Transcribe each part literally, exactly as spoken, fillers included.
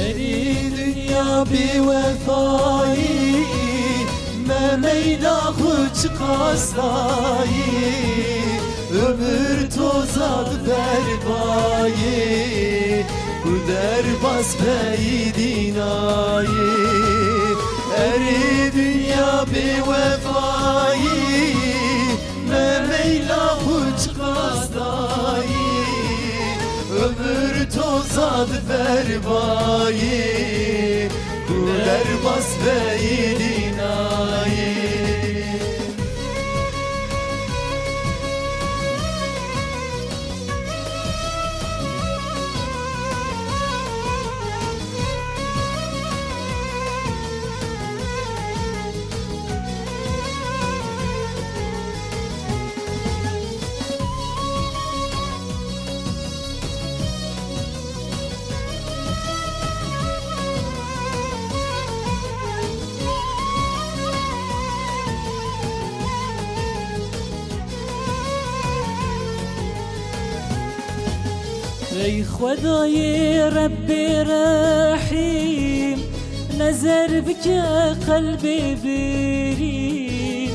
Erê dinya bêwefayî, me meyla xwe çiqas dayî, ömür toza di ber bayê, ku derbas peyî dînayê. Erê dinya bêwefayî, me meyla xwe çiqas dayî, ömür toza di ber bayê, ku derbas peyî dînayê. Ey Xwedayê Rebbê Rehîm, nezer bike qelbê birîn.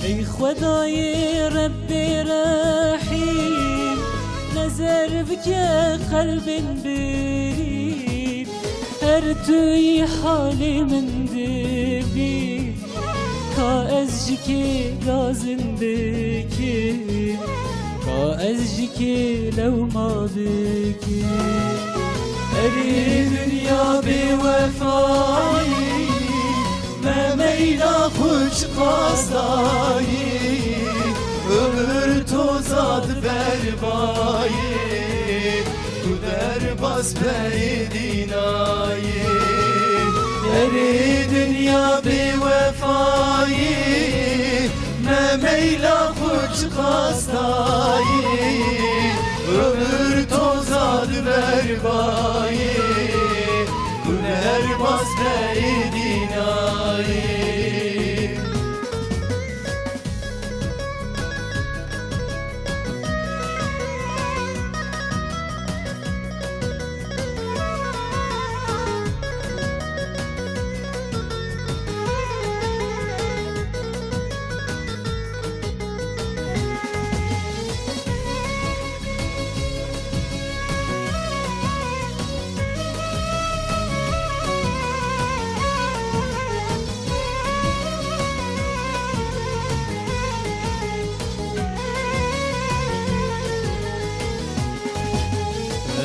Ey Xwedayê Rebbê Rehîm, nezer bike qelbên birîn. Her tu yî halê min dibî. Ka ez ji kê gazin bikim, ka ez ji kê lewma bikim. Erê dinya bêwefayî, me meyla xwe çiqas dayî, ömür toza di ber bayê, tu derbas peyê dînayê. Erê dinya bêwefayî, me meyla xwe çiqas dayî, ömür toza di ber bayê, tu derbas peyê dînayê.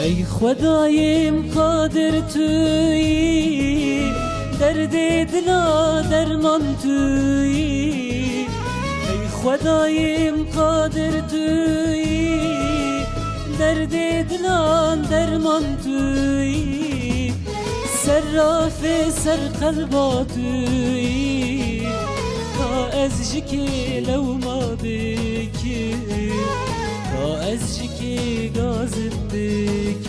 Ey Xwedayê min qadir tu yî, derdê dila derman tu yî. Ey Xwedayê min qadir tu yî, derdê dilan derman tu yî. Serrafê ser qelba tu yî, ka ez ji kê lewma bikim, ka ez ji kê gazin bikim.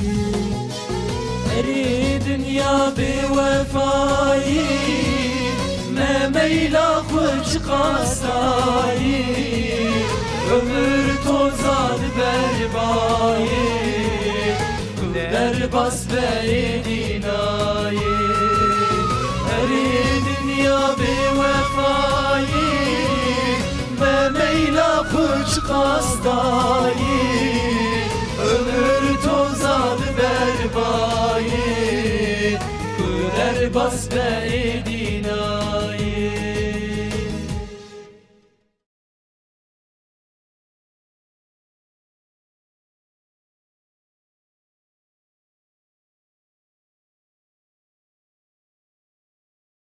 Erê dinya bêwefayî, me meyla xwe çiqas dayî, ömür toza di ber bayê, tu derbas beyê dînayê. Erê dinya bêwefayî, me meyla xwe çiqas dayî, ömür toza di ber bayê, tu derbas beyê dînayê.